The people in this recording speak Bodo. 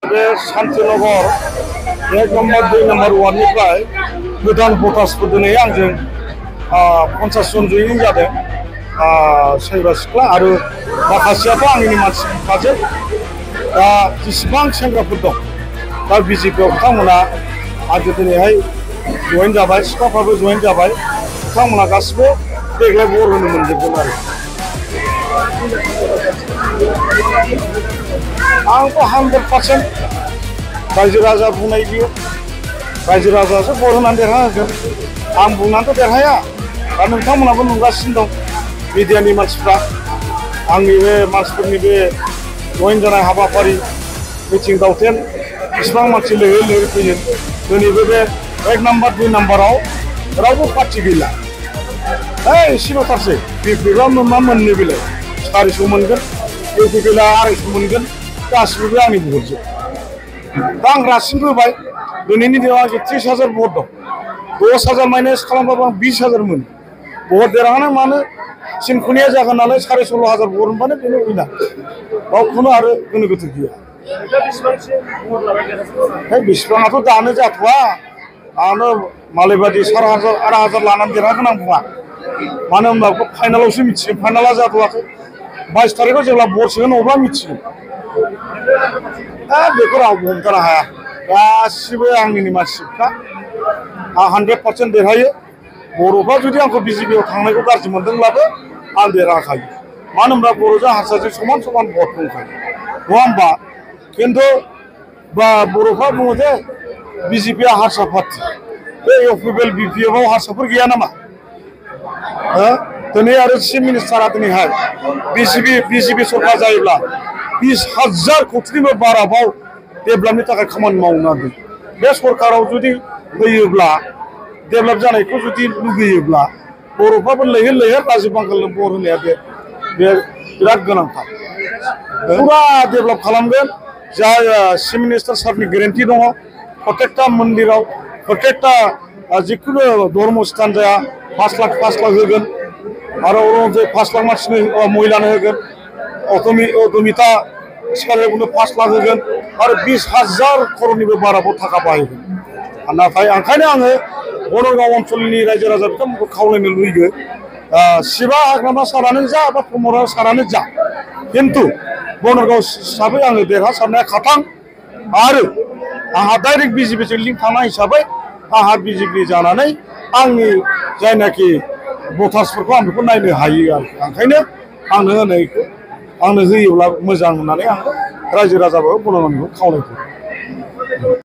बे शान्तिनगर 1 नम्बर 2 नम्बर वार्डनिफ्राय गोदान भटार्सफोर दिनै आंजों 50 जन जयेन जादों सेंग्रा सिख्ला आरो माखासेयाथ' आंनि मानसिखाजोब दा जेसेबां सेंग्राफोर दं दा बिजेपिआव बिथांमोना आंजों दिनैहाय जयेन जाबाय सिख्लाफ्राबो जयेन जाबाय बिथांमोना गासिबो देग्लाय भट होनो मोनजोबगोन आरो आंथ' 100% रायजो राजा बुंनाय बियो रायजो राजासो भट होनानै देरहाहोगोन आं बुंनानैथ' देरहाया दा नोंथांमोनाबो नुगासिनो दं मिडियानि मानसिफ्रा आंनि बे मानसिफोरनि बे जयेन जानाय हाबाफारि मिथिं दावथेन बेसेबां मानसि लैहोर लैहोर फैयो दिनैबो बे 1 नम्बर 2 नम्बराव रावबो पार्टि गैला एसेल'थारसै बिपिएफआ मा मोननो बेलाय 400 मोनगोन इउपिपिएलआ 250 मोनगोन गासिबो बे आंनि भटजोब दा आं रासिन होबाय दिनैनि दिनाव आंहा 30,000 भट दं 10,000 माइनास खालामबाबो आं 20,000 मोनो भट देरहानो मानो सिनख'निया जागोन नालाय 16,500 भट मोनबानो बेनो उइनार बाव खुनु आरो गोनो गोथो गैया बेसेबाङाथ' दानो जाथ'वा आंनो मालायबादि 4,000 लानानै देरहागोन आं बुङा मानो होनबा बेखौ फाइनालावसो मिथिगोन फाइनाला जाथ'वाखै 22 तारिखआव जेब्ला भट सोगोन अब्ला मिथिगोन बेखौ रावबो हमथानो हाया गासिबो आंनिनो मानसिखा आं 100% देरहायो बर'फ्रा जुदि आंखौ बिजेपिआव थांनायखौ गाज्रि मोनदोंब्लाबो आं देरहाखायो मानो होनबा बर'जों हारसाजों समान समान भट दंखायो नङा होमबा खिन्थु बर'फ्रा बुङो जे बिजेपिआ हारसा पार्टि बे इउपिपिएल बिपिएफआव हारसाफोर गैया नामा दिनै आरो चिफ मिनिस्टारा दिनैहाय बिजेपि सरकार जायोब्ला 20,000 कोटिनिबो बारा बाव डेभेलपनि थाखाय खामानि मावनो नागिरदों बे सरकाराव जुदि होयोब्ला डेभेलप जानायखौ जुदि लुगैयोब्ला बर'फ्राबो लैहोर लैहोर राजिब बांगालनो भट होनाया बे बिराद गोनांथार फुरा डेभेलप खालामगोन जा चिफ मिनिस्टार सारनि गेरेन्टि दङ प्रत्येकटा मन्दिराव प्रत्येकटा जिखुनु धर्म स्थान जाया 5 लाख होगोन आरो अरुणोदय 5 लाख मानसिनो महिलानो होगोन अटमिता सिखारियावनो 5 लाख होगोन आरो 20,000 करोड़निबो बाराबाव थाखा बाहायगोन नाथाय ओंखायनो आङो बनरगाव ओनसोलनि रायजो राजा बिथांमोनखौ खावलायनो लुबैयो शिबा हाग्रामा सारानो जा बा प्रमद सारानो जा खिन्थु बनरगाव हिसाबै आङो देरहासारनाया खाथां आरो आंहा डाइरेक्ट बिजेपिजों लिंक थानाय हिसाबै आंहा बिजेपि जानानै आंनि जायनाखि भटार्सफोरखौ आं बेखौ नायनो हायो आरो ओंखायनो आंनो होयोब्ला मोजां होननानै आं रायजो राजाफोरखौ बनरगावनिखौ खावलायदों